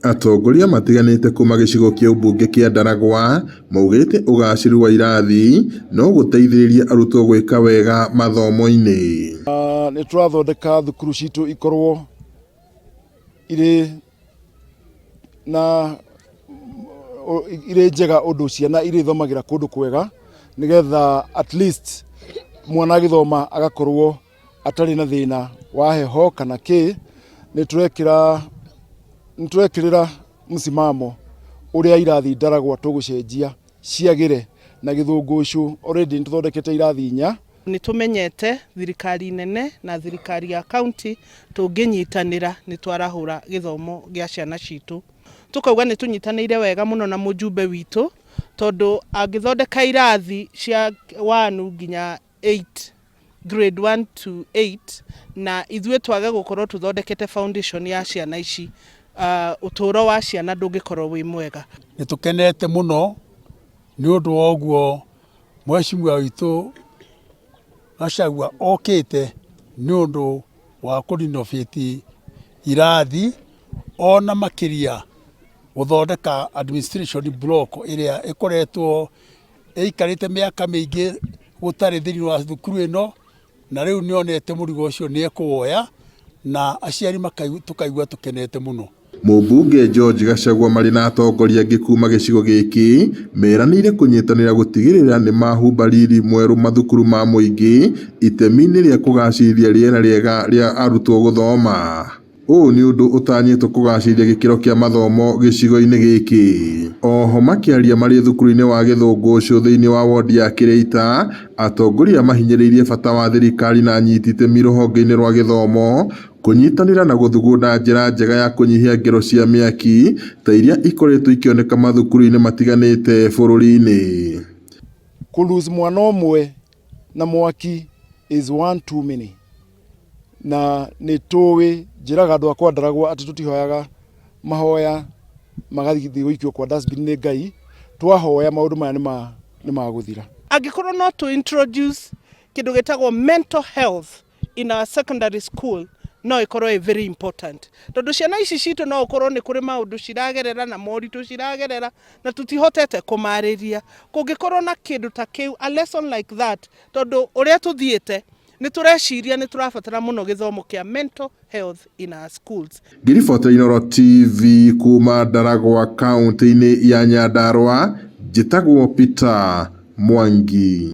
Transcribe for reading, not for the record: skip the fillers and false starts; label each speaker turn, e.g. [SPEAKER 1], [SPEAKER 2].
[SPEAKER 1] Atongoria matiganĩte kuma gĩcigo kĩa ũmbunge kĩa Ndaragwa maugĩte ũgacĩru wa irathi no gũteithĩrĩrie arutwo gwĩka wega mathomo-inĩ.
[SPEAKER 2] Nĩ tũrathondeka thukuru citũ ikorwo irĩ na irĩ njega ũndũ ciana irĩthomagĩra kũndũ kwega, nĩgetha at least mwana agĩthoma agakorwo atarĩ na thĩna wa heho kana kĩ. Nĩ tũrekĩra, nĩ tũrekĩrĩra msimamo ũrĩa irathi Ndaragwa tũgũcenjia ciagĩre na Gĩthũngũcũ. Already nĩ tũthondekete irathi 4.
[SPEAKER 3] Nĩ tũmenyete thirikari nene na thirikari ya county tũngĩnyitanĩra nĩ twarahũra gĩthomo gĩa ciana citũ. Tũkauga nĩ tũnyitanĩire wega mũno na mũjumbe witũ, tondũ angĩthondeka irathi cia 1 nginya 8, grade 1 to 8, na ithuĩ twage gũkorwo tũthondekete foundation ya ciana ici, ũtũũro wa ciana ndũngĩkorwo wĩ mwega.
[SPEAKER 4] Nĩ tũkenete mũno nĩ ũndũ wa ũguo mheshimiwa witũ Gachagua okĩte nĩ ũndũ wa kũ-renovate irathi, ona makĩria gũthondeka administration block ĩrĩa ĩkoretwo ĩikarĩte mĩaka mĩingĩ gũtarĩ thĩinĩ wa thukuru ĩno, na rĩu nĩonete mũrigo ũcio nĩ ekũwoya, na aciari tũkaigua tũkenete mũno.
[SPEAKER 1] Mũmbunge George Gachagua marĩ na atongoria angĩ kuma gĩcigo gĩkĩ meranĩire kũnyitanĩra gũtigĩrĩra nĩ mahumba riri mwerũ mathukuru ma mũingĩ itemi-inĩ rĩa kũgacĩrithia rĩera rĩega rĩa arutwo gũthoma. Ũũ nĩ ũndũ ũtanyĩtwo kũgacĩrithia gĩkĩro kĩa mathomo gĩcigo-inĩ gĩkĩ. Oho makĩaria marĩ thukuru-inĩ wa Gĩthũngũcũ thĩinĩ wa wodi ya Kĩrĩita, atongoria mahinyĩrĩirie bata wa thirikari na anyiti itemi rũhonge-inĩ rwa gĩthomo kũnyitanĩra na gũthugunda njĩra njega ya kũnyihia ngero cia mĩaki ta iria ikoretwo ikĩoneka mathukuru-inĩ matiganĩte bũrũri-inĩ.
[SPEAKER 2] Kũ lose mwana ũmwe na mwaki is one too many, na nĩ tũĩ, njĩraga andũ akwa Ndaragwa atĩ tũtihoyaga mahoya magathiĩ gũikio kwa dustbin nĩ Ngai, twahoya maũndũ maya nĩ magũthira.
[SPEAKER 3] Angĩkorwo no tũ introduce kĩndũ gĩtagwo mental health in our secondary school, no ĩkorwo ĩ very important, tondũ ciana ici citũ no ũkorwo nĩ kũrĩ maũndũ ciragerera na moritũ ciragerera na tũtihotete kũmarĩria. Kũngĩkorwo na kĩndũ ta kĩu, a lesson like that, tondũ ũrĩa tũthiĩte nĩ tũreciria nĩ tũrabatara mũno gĩthomo kĩa mental health in our schools.
[SPEAKER 1] Ngĩribotera Inooro TV kuma Ndaragwa kaunti-inĩ ya Nyandarua, njĩtagwo Peter Mwangi.